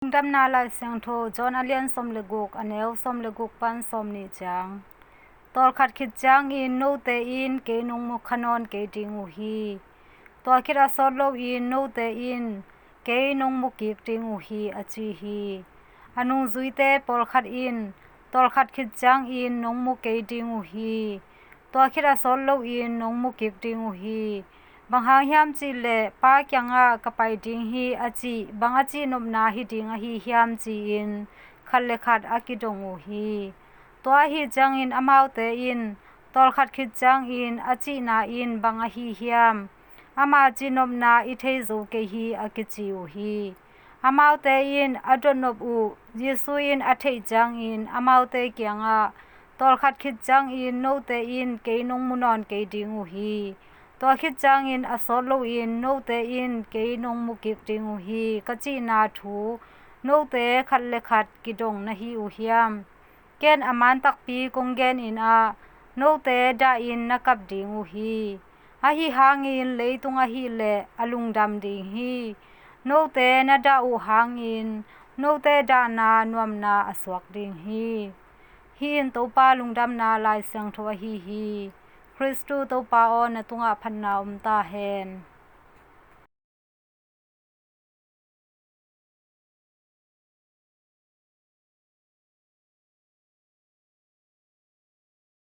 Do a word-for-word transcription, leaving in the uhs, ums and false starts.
Lungdamna Lai Siangtho, John a lian sawm le guk, a neu sawm le guk pan sawm nih ciang. Tawlkhat khit ciangin note in kei nong mu kha nawn kei ding uh hi. Tua khit a sawt loin note in kei nong mu kik ding uh hi, a ci hi. A nungzuite pawlkhat in, tawlkhat khit ciangin nong mu kei ding uh hi. Tua khit a sawt loin nong mu kik ding uh hi. Bang hang hiam cihleh, Pa kiangah ka pai ding hi, a cih, bang a cihnopna hi ding ahi hiam, ci-in khat le khat a kidong uh hi. Tua ahi ciangin amaute in, tawlkhat khit ciangin a cihna in bang ahi hiam? Ama cihnopna i thei zo kei hi, a kici uh hi. Amaute in a dotnop uh Jesu in a theih ciangin amaute kiangah, tawlkhat khit ciangin note in kei nong mu nawn kei ding uh hi. Tua khit ciangin a sawt loin note in kei nong mu kik ding uh hi, ka cihna thu note khat le khat kidong na hi uh hiam? Ken a man takpi kong genin ah, note dahin na kap ding uh hi. Ahi hangin leitung ahileh a lungdam ding hi. Note na dah uh hangin note dahna nuamna a suak ding hi. Hih in Topa Lungdamna Lai Siangtho ahi hi. Khristu Topa aw, na tungah phatna om ta hen.